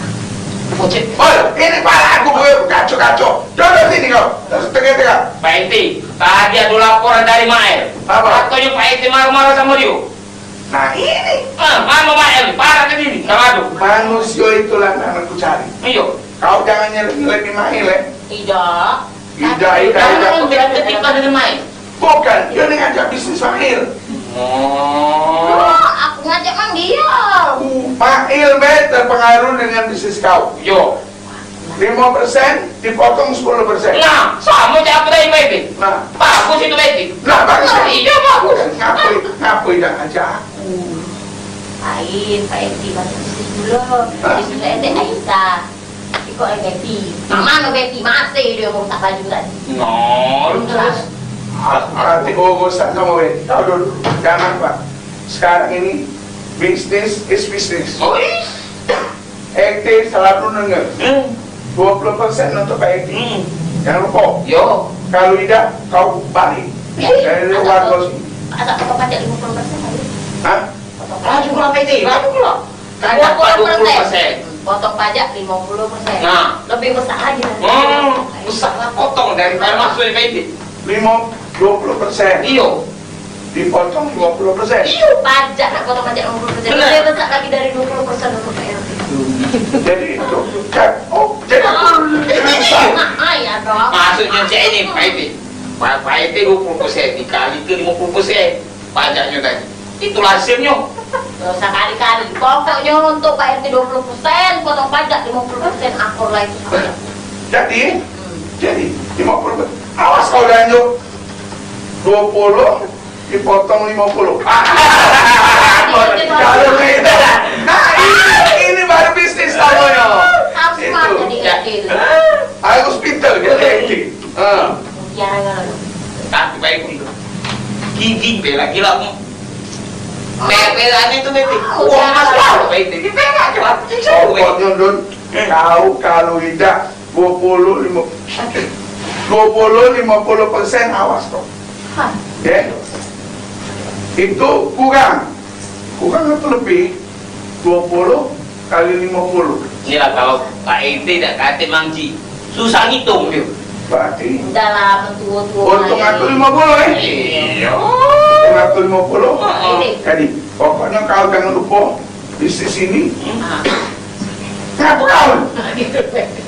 Ojek. Oi, ini pala aku, gue kacau-kacau. Duduk sini kau. Terus tengah-tengah. Pak R T, tadi ada laporan dari Mael. Apa? Katanya Pak R T marah-marah sama dia. Nah, ini. Ah, mana Mael? Parah ke sini? Sama tu. Manusia itulah yang aku cari. Iyo. Kau jangan nyelip-nyelip Mael, eh. Tidak. Tidak, tidak, tidak. Kamu bilang ketika dengan Mael? Bukan, dia ni ngajak bisnis Mael. Oh. Mail be terpengaruh dengan bisnis kau. Yo. Limo persen dipotong sepuluh persen. Nah, sama cak aku tadi, Pak Iti. Nah. Bagus itu, Pak Iti. Nah, bagus. Nah, iya, bagus. Ngapoi, ngapoi dak ngajak aku? Lain, Pak Iti masuk bisnis dulu. Hah? Bisnis Pak Iti, Aita. Iko lagi Betty. Nah, mano Betty? Masih dia mau tak baju tadi. Nah, terus. Hati urusan sama Betty. Tahu dulu. Jangan, Pak. Sekarang ini, business is business. Oh, iya. Ente selalu nengah. Hmm. Dua puluh persen untuk Pak Edi. Hmm. Jangan lupa. Yo. Kalau tidak, kau balik. Eh, dari luar kau sini. Asal potong pajak lima puluh persen tadi. Hah? Potong pajak. Laju pula P T, laju pula. Kan dapat dua puluh persen. Dua puluh persen. Potong pajak lima puluh persen. Nah. Lebih besar lagi nanti. Hmm, besar lah potong daripada masuk P T. Lima, dua puluh persen. Iyo. Dipotong dua puluh persen. Iyo, pajak nak potong pajak lima puluh persen. Benar. Lebih besar lagi dari dua puluh persen untuk P R T. Jadi itu, kan? Oh, jadi aku lebih besar. Ah, iya dong. Maksudnya cak ini, Pak Edi. Pak, Pak Edi dua puluh persen dikali ke lima puluh persen pajaknya tadi. Itulah hasilnya. Gak usah kali-kali. Pokoknya untuk Pak R T dua puluh persen, potong pajak lima puluh persen, akur lah itu. Jadi, hmm, jadi lima puluh persen. Awas kau lanjut. Dua puluh dipotong lima puluh. Ah, kalau beda. Nah, ini, ini baru bisnis namanya. Harus itu. Kuat jadi R T itu. Harus pintar jadi R T. Ah. Mutiara kalau. Tapi baik itu. Gigi bela gila. Bela ane tu bete. Wah, mas kau bete. Bela gila. Pokoknya, Don, kau kalau tidak dua puluh, lima, dua puluh, lima puluh persen, awas kau. Hah. Ya. Itu kurang. Kurang atau lebih? Dua puluh kali lima puluh. Inilah kalau Pak R T dak kate Mang Ji. Susah ngitung dia. Berarti untung aku lima puluh, eh? Iya. Untung aku lima puluh. Heeh. Jadi, pokoknya kau jangan lupa di sini. Hmm. Ngapo kau?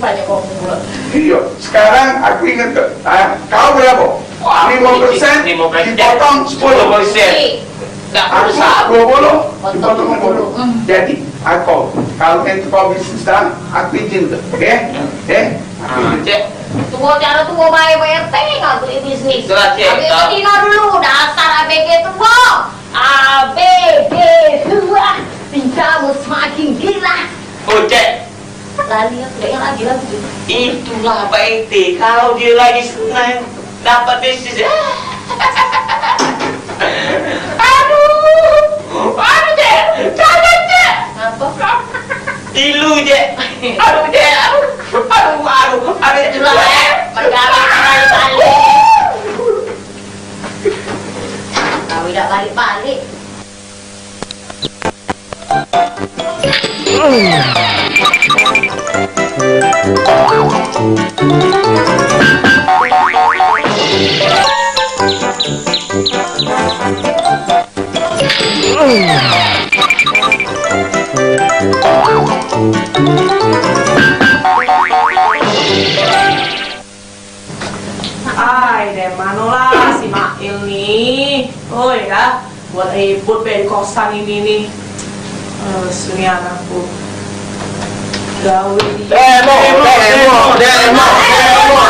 Banyak ngomong pula. Iyo, sekarang aku ingat ke, ah, kau berapa? Wah, lima persen, lima persen dipotong sepuluh persen. Dak usah. Aku dua puluh, dipotong lima puluh. Hmm. Jadi, aku, kalau itu kau bisnis dah, aku izin tu. Oke? Oke? Ah, cek. Tuo cara tuo bae, Pak R T, nggak beli bisnis. Itulah, cek. Habis itu Dina dulu, dasar A B G tuo. A B G dua, tingkahmu semakin gila. Oh, cek. Lali aku, dak ingat lagi lagu tu. Itulah Pak R T, kalau dia lagi senang, dapat bisnis. Aduh, aduh, cek, jangan, cek. Ngapa? Ilu, cek. Aduh, cek, aduh, aduh, aduh, aduh, cek. Itulah, eh, mendarat kembali balik. Kau dak balik-balik. Ai, dari mano lah si Mail ni? Oi, ya, buat ribut ben kosan ini ni. Eh, sini anakku. Gawe di... Demo, demo, demo, demo,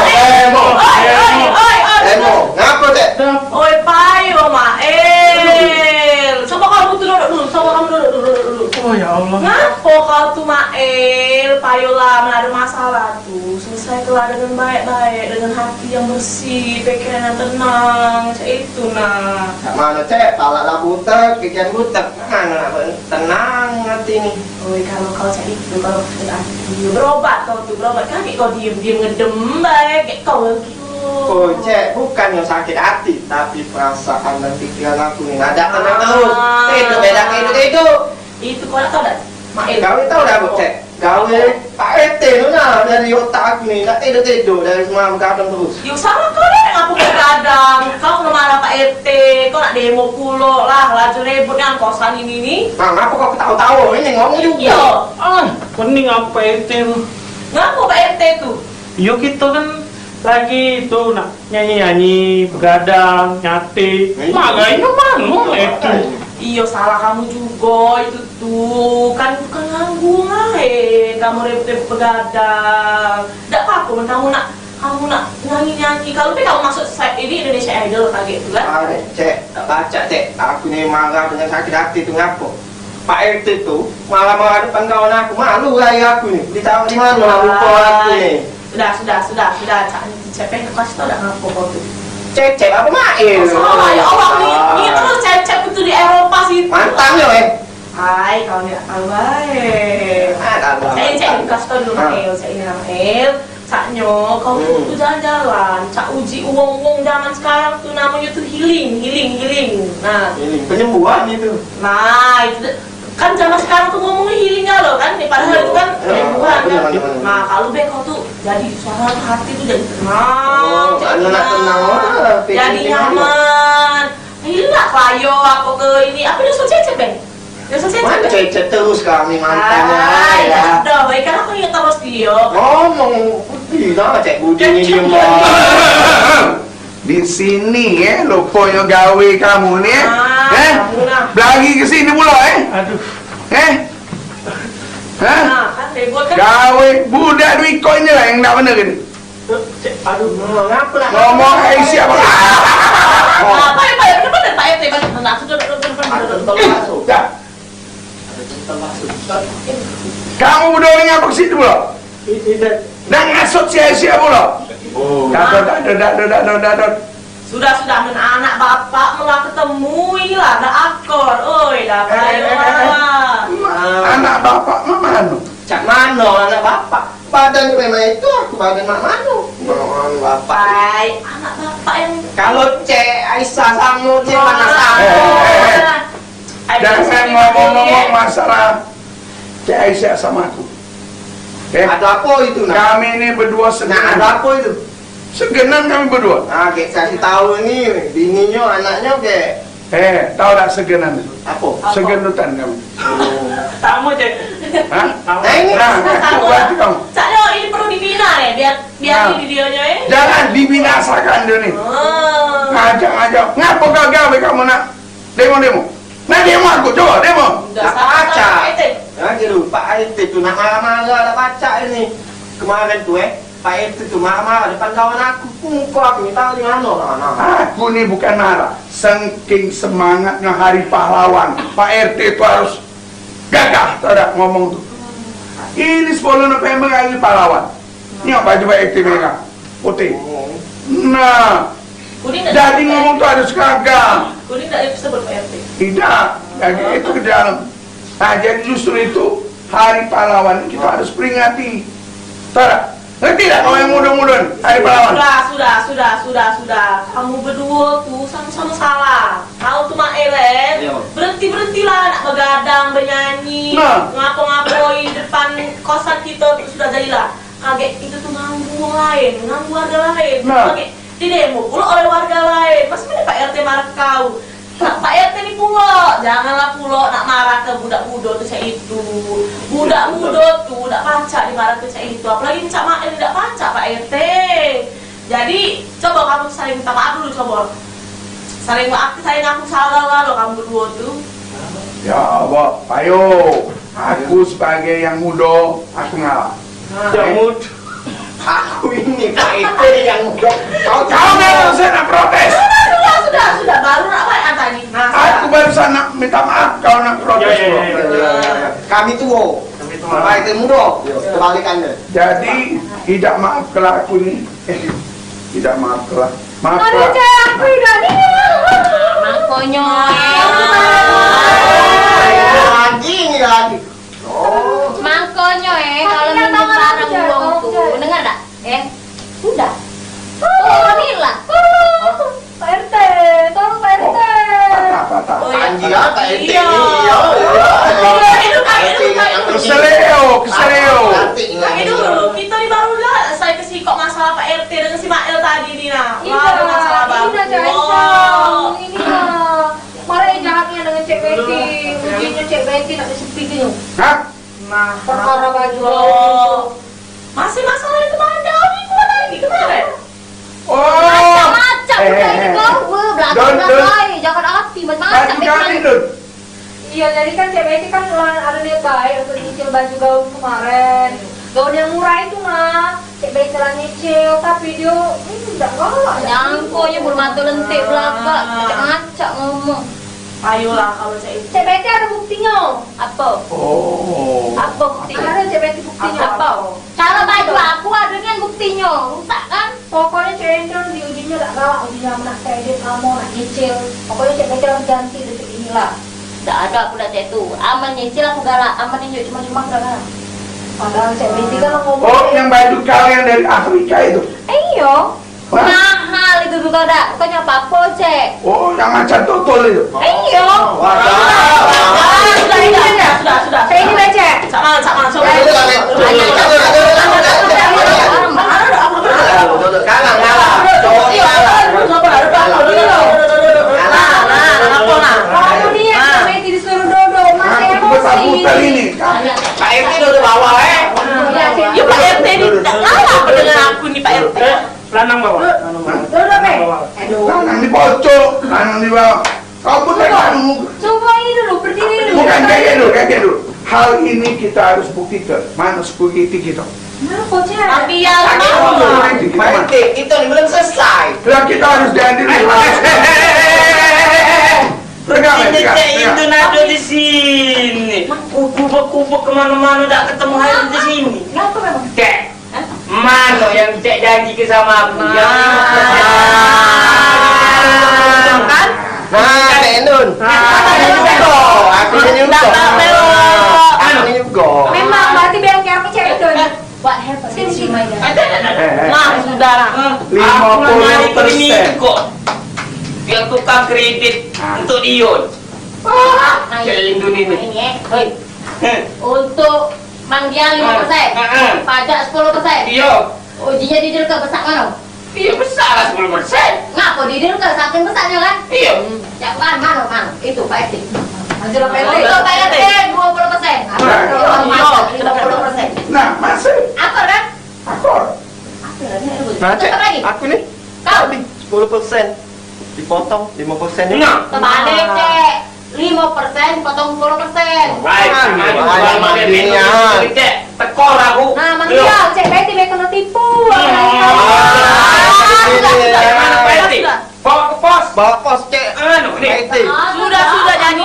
demo. Oi, oi, oi, oi. Demo. Ngapo, Cek? Oi, payo, Mail. Coba kamu tu duduk dulu, coba kamu duduk dulu, duduk dulu. Oh, ya Allah. Ngapo kau tu, Mail? Payolah, mana ada masalah. Tuh, selesai kelar dengan baik-baik, dengan hati yang bersih, pikiran yang tenang, cak itu nah. Cak mano, Cek? Palak lah butek, pikiran butek. Mano nak tenang hati ni? Oi, kalau kau cak itu, kalau sakit hati, berobat kau tuh, berobat. Kan kau diem-diem ngedem bae, kayak kau lagi. Oh, Cek, bukan yang sakit hati, tapi perasaan dan pikiran aku ni dak tenang terus. Ah. Tidur, beda tidur, tidur. Itu kau nak tahu dak, Mail? Kau tahu dak, Cek? Gawe Pak R T tu nah, dari otak aku ni, nak tidur-tidur dari semalam begadang terus. Yo, sama kau lah, ngapo kau begadang? Kau kena marah Pak R T, kau nak demo pulo lah, laju ribut dengan kosan ini ni. Nah, ngapo kau ketawa-tawa? Ini ngomong juga. Iyo. Ah, pening aku Pak R T tu. Ngapo Pak R T tu? Yo, kita kan lagi tu nak nyanyi-nyanyi, begadang, nyatik. Iya. Malah ini mano itu? Iyo, salah kamu jugo itu tuh. Kan bukan nganggur laen, kamu ribet-ribet begadang. Dak apa-apa men kamu nak, kamu nak nyanyi-nyanyi. Kalu be kamu masuk se-, ini Indonesia Idol kaget tuh kan? Ah, Cek, dak pacak, Cek. Aku ni marah dengan sakit hati tu ngapo? Pak R T tu marah-marah depan kawan aku, malu raya aku ni. Ditaruh di mano muko aku ni? Sudah, sudah, sudah, sudah. Cak ni Cecep, eh, kasih tau dak ngapo kau tu? Cecep apa Mail? Oh, salah, ya Allah, ni, ni terus Cecep itu di Eropa situ. Mantan yo, eh. Hai, kau ni dak tahu bae. Ah, dah, dah, Cak, Cak, kasih tau dulu, Mail. Cak ini, Mail. Caknyo, kau tu jalan-jalan, cak uji uwong-uwong zaman sekarang tu namonyo tu healing, healing, healing. Nah. Healing, penyembuhan itu. Nah, itu de-, kan zaman sekarang tu ngomongnya healing galo kan, ya, padahal itu kan penyembuhan kan. Nah, kalu be kau tu jadi suasana hati tu jadi tenang, jadi tenang, jadi nyaman. Healing lah, kelayo apo ke ini, apo doso Cecep be? Doso Cecep be? Cecep terus kami mantannya. Ai, ya. Dah, baik kan aku ingat terus dia. Ngomong, gila Cek Budi ni dia mah. Di sini, eh, luponyo gawe kamu ni, eh. Eh? Belagi ke sini pulo, eh? Aduh. Eh? Hah? Nah, kan ribut kan? Gawe budak duit kau ini lah yang dak bener ini. Aduh, ngapo lah? Ngomong, eh, siapo? Apa yang paling bener, Pak R T? Bener, bener, bener, bener, bener. Dah. Kamu udah ni ngapo ke situ pulo? Dak ngasut sia-sia pulo. Dak, dak, dak, dak, dak, dak, dak. Sudah, sudah, men anak bapak mula ketemu, inilah dak akor. Oi, dah, eh, eh, eh, eh. Anak bapak mano? Cak mano anak bapak? Badan memang itu, aku badan mak mano? Mak mano bapak? Hai, anak bapak yang... Kalu Cek Aisyah samo Cek Manas samo. Eh, eh, eh, eh. Jangan ngomong-ngomong masalah Cek Aisyah samo aku. Eh, ado apo itu, nah? Kami ni beduo segenan. Nah, ado apo itu? Segenan kami beduo. Nah, kek kasih tau ni, bininyo, anaknyo kek. Eh, tau dak segenan? Apo? Segendutan kami. Oh. Tamu, Cek. Hah? Tamu. Nah, ini. Nah, nah, tamu. Buat kamu. Cak, yo, ini perlu dibina, eh, biar, biar ini videonyo, eh. Jangan dibinasakan dia ni. Oh. Ngajak-ngajak. Ngapo gagal be kamu nak demo-demo? Nah, demo aku, coba demo. Dak pacak. Nah, gitu, Pak R T tu nak marah-marah, dak pacak ini. Kemarin tu, eh, Pak R T tu marah-marah depan kawan aku. Muko aku ni tau di mano, kawan aku. Aku ni bukan marah. Sengking semangatnyo hari pahlawan. Pak R T tu harus gagah, tau dak, ngomong tu. Ini sepuluh November hari pahlawan. Nyok baju bae putih merah. Putih. Nah, kuning dak jadi ngomong tu harus gagah. Kuning dak disebut Pak R T. Tidak, jadi itu ke dalam. Nah, jadi justru itu hari pahlawan kita harus peringati. Tahu tak? Ngerti tak kau yang muda-muda ni? Hari pahlawan. Sudah, sudah, sudah, sudah, sudah. Kamu berdua tu sama-sama salah. Kau tu Mak Elen, berhenti-berhentilah nak begadang, bernyanyi, ngapo-ngapoi di depan kosan kita tu sudah jadilah. Kagek itu tu ganggu wong laen, ganggu warga laen. Nah. Kagek di demo pulo oleh warga laen. Masih mano Pak R T marah ke kau? Nah, Pak R T ni pulo, janganlah pulo nak marah ke budak mudo tu cak itu. Budak mudo tu dak pacak dimarah ke cak itu. Apalagi cak Mak ni dak pacak Pak R T. Jadi, coba kamu saling minta maaf dulu, coba. Saling maaf, saling ngaku salah lah lo kamu berdua tu. Ya, Bok, payo. Aku sebagai yang mudo, aku ngalah. Nah. Yang mudo. Aku ini Pak R T yang mudo. Kau tahu nggak, saya nak protes. Sudah, sudah, sudah, sudah. Baru nak baik tadi. Nah, aku barusan nak minta maaf, kau nak protes, Bok. Ya, ya, ya, ya. Kami tuo. Kami tuo. Pak R T mudo. Kebalikannya. Jadi, tidak maaf kalau aku ni. Eh, tidak maaf lah. Maaf lah. Aduh, Cak, aku tidak ni. Makonyo, eh. Lagi ni lagi. Oh. Makonyo, eh, kalau minum barang wong tu. Dengar tak? Eh, sudah. Tolong lah. Pak R T, tolong Pak R T. Oh, patah, patah. Oh, ya. Panji apa R T ini? Iya. Iya, iya. Pak R T ini. Keseleo, keseleo. Nanti dulu, kita ni baru lah selesai ke sikok masalah Pak R T dengan si Mael tadi ni, nah. Iya, wah, ada masalah baru. Ini dah, Cak Aisyah. Ini lah. Marah jahatnya dengan Cek Betty. Ujinyo Cek Betty nak disepi gitu. Hah? Nah, perkara baju awak. Masih masalah itu, mana ada itu lagi kemarin? Oh. Macam-macam. Eh, eh, eh. Kau belakang-belakang, jangan hati, macam-macam. Baju kami, Dun. Ya, jadi kan Cek Betty kan la ado niat baik untuk nyicil baju gaun kemaren. Gaun yang murah itu, nah. Cek Betty la nyicil, tapi dio, hmm, dak galak. Nyangko nyo bulu mato lentik belagak, ngacak ngomong. Ayolah, kalau cak itu. Cek Betty ado buktinyo. Apo? Oh. Apo buktinyo? Ado Cek Betty buktinyo. Apo? Caro baju aku ado nian buktinyo. Rusak kan? Pokoknyo Cek Endon diujinyo dak galak, ujinyo amen nak kredit lamo, nak nyicil. Pokoknyo Cek Betty harus ganti detik inilah. Dak ado aku dak cak itu. Amen nyicil aku galak, amen injuk cuma-cuma aku dak galak. Padahal Cek Betty kan ngomong. Oh, yang baju kau yang dari Afrika itu? Iyo. Wah. Mahal itu dulu kau dak. Bukannya apa-apa, Cek. Oh, yang macam tutul itu? Iyo. Wah. Sudah, sudah, sudah, sudah. Cek ini, Cek. Sama, sama, sama. Kalah, kalah. Cowok ni kalah. Kalah, kalah, kalah. Kamu ni yang Cek Betty disuruh duduk, masih emosi. Pak R T duduk bawah, eh. Ya, Cek. Ya, Pak R T ni tak kalah apa dengan aku ni, Pak R T. Lanang bawah. Lanang bawah. Duduk, Be. Lanang di pojok, lanang di bawah. Kau pun tak tahu. Coba ini dulu, berdiri dulu. Bukan, kayak dulu, kayak dulu. Hal ini kita harus buktikan. Mana security kita? Kenapa, Cek? Tapi ya, Pak R T, kita ni belum selesai. Lah, kita harus jadi. Tegak, tegak, tegak. Cek Indun ada di sini. Kubur-kubur kemana-mana, tak ketemu hari di sini. Kenapa memang? Cek. Mano yang Cek janjike samo aku? Yang limo persen. Kan? Nah, Cek Endun. Nah, aku jugo, aku jugo. Aku jugo. Memang berarti biar kayak aku Cek Endun. What happened? Sini, sini. Ada, ada, ada. Eh, eh. Nah, sudah lah. Lima puluh persen. Aku nanya ke Miko. Dia tukang kredit untuk Dion. Cek Indun ini. Hei. Untuk Mang Dian limo persen. Heeh. Pajak sepuluh persen. Iyo. Ujinya di Dilke besak mano? Iyo, besak lah sepuluh persen. Ngapo di Dilke saking besaknyo kan? Iyo. Hmm. Ya kan, mano, mano? Itu Pak R T. Maju lah, Pak R T. Untuk Pak R T dua puluh persen. Nah, iyo, dua puluh persen. Nah, masih. Apa kan? Apa? Apa lagi? Nah, Cek, aku ni. Kau. Tadi sepuluh persen. Dipotong limo persen ni. Nah. Terbalik, Cek. Limo persen potong sepuluh persen. Baik, sama juga sama dia, Cek. Tekor aku. Nah, Mang Dial, Cek Betty be kena tipu. Sudah, sudah, sudah. Mana Pak R T? Bawa ke pos. Bawa pos, Cek. Anu, ni. Pak R T. Sudah, sudah, jadi.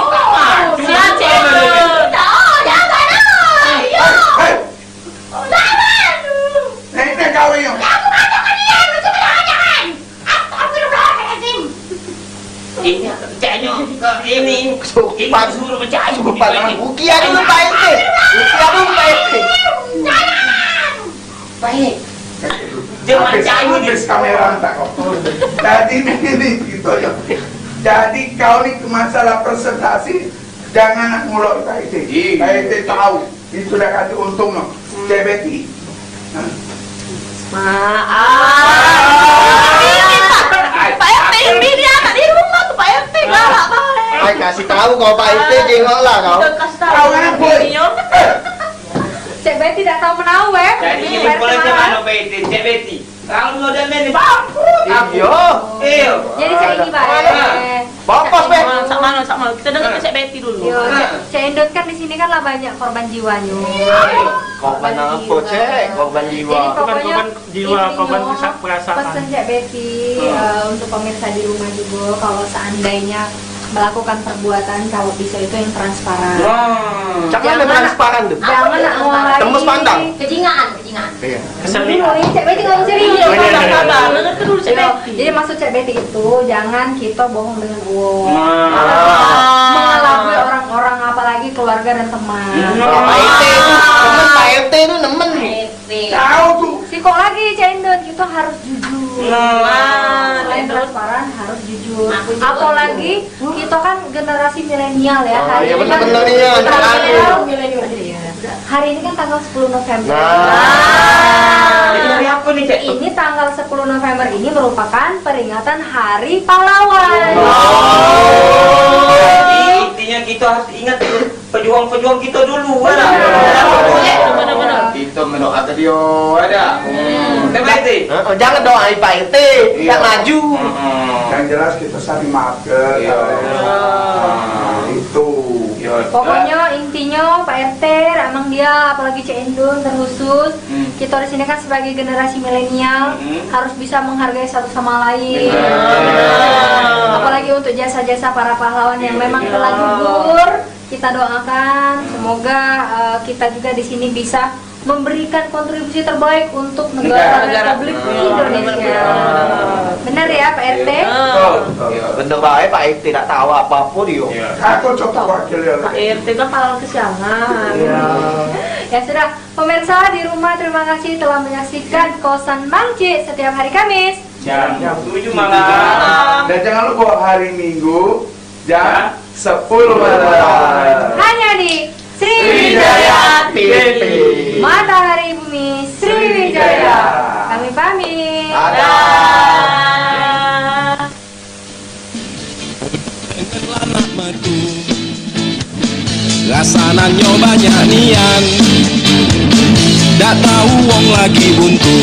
Sudah, Cek. Sudah, jangan. Hei, hei. Jangan. Nek, nek gawe yo. Aku kata ke dia, aku cuma jangan. Astagfirullahaladzim. Ini pecahnya ke ini. Ini suruh pecah. Sumpah, ukia dulu Pak R T. Ukia dulu Pak R T. Jangan. Baik. Jangan habis, habis kamera tak kok. Jadi ini gitu ya. Jadi kau ni masalah presentasi, jangan nak ngulur Pak R T. Iya. Pak R T tahu. Itu dah kata untung no. Cek Betty. Maaf. Pak R T ini dia tak di rumah tu, Pak R T galak bae. Ai, kasih tahu kau Pak R T jengok lah kau. Kasih tahu. Tahu apa? Cek Betty tak tahu menau, eh. Jadi ini boleh ke mana Pak R T, Cek Betty? Kalau udah main ni bangkrut aku. Iyo. Iyo. Jadi cak ini bae. Bapak, Be. Sak mano, sak mano. Kita dengar Cek Betty dulu. Yo, Cek, Cek Endon kan di sini kan lah banyak korban jiwanya. Korban apa, Cek? Korban jiwa. Jadi pokoknya korban jiwa, korban intinya, perasaan. Pesen Cek Betty, eh, untuk pemirsa di rumah juga, kalau seandainya melakukan perbuatan, kalau bisa itu yang transparan. Wah. Cak mano transparan tu? Jangan nak ngeluarin. Tembus pandang. Kejingan, kejingan. Iya. Kesel ni. Dulu, ini Cek Betty ngomong serius. Iya, iya, iya. Sabar, sabar. Dengar terus, Cek Betty. Jadi maksud Cek Betty itu jangan kita bohong dengan uang. Nah. Mengelabui orang-orang, apalagi keluarga dan teman. Hmm. Pak R T itu, temen Pak R T itu nemen. Pak R T. Tahu tuh. Sikok lagi, Cak Indon, kita harus jujur. Nah. Selain transparan, harus jujur. Aku juga. Apalagi kita kan generasi milenial ya. Ah, hari ini kan bener-bener milenial. Hari ini kan tanggal sepuluh November. Nah. Ini hari apa nih, Cek? Ini tanggal sepuluh November ini merupakan peringatan Hari Pahlawan. Oh. Jadi, intinya kita harus ingat pejuang-pejuang kita dulu, kan? Benar. Benar, benar. Kita mendoa ke dia, ada. Hmm. Kan, Pak R T? Heeh, jangan doai Pak R T, iya, tak maju. Heeh. Yang jelas kita saling maafkan. Iya. Nah, itu. Iya. R T, emang dia, apalagi Cek Endun terkhusus. Hmm. Kita di sini kan sebagai generasi milenial, hmm, harus bisa menghargai satu sama lain. Benar. Apalagi untuk jasa-jasa para pahlawan yang, iya, memang, iya, telah gugur. Kita doakan semoga, eh, kita juga di sini bisa memberikan kontribusi terbaik untuk negara, negara, Republik, iya, Indonesia. Benar ya, Pak R T? Iya. Betul, betul. Iya, bener bae, Pak R T dak tahu apa-apa dia. Iya. Aku cocok wakil ya. Pak R T kan pahlawan kesiangan. Iya. Ya sudah, pemirsa di rumah, terima kasih telah menyaksikan Kosan Mang Cik setiap hari Kamis. Jam tujuh malam. Dan jangan lupa hari Minggu jam sepuluh malam. Hanya di Sriwijaya T V. Matahari Bumi Sriwijaya. Kami pamit. Dadah. Dengan lanak matu. Rasananyo banyak nian. Dak tahu wong lagi buntu.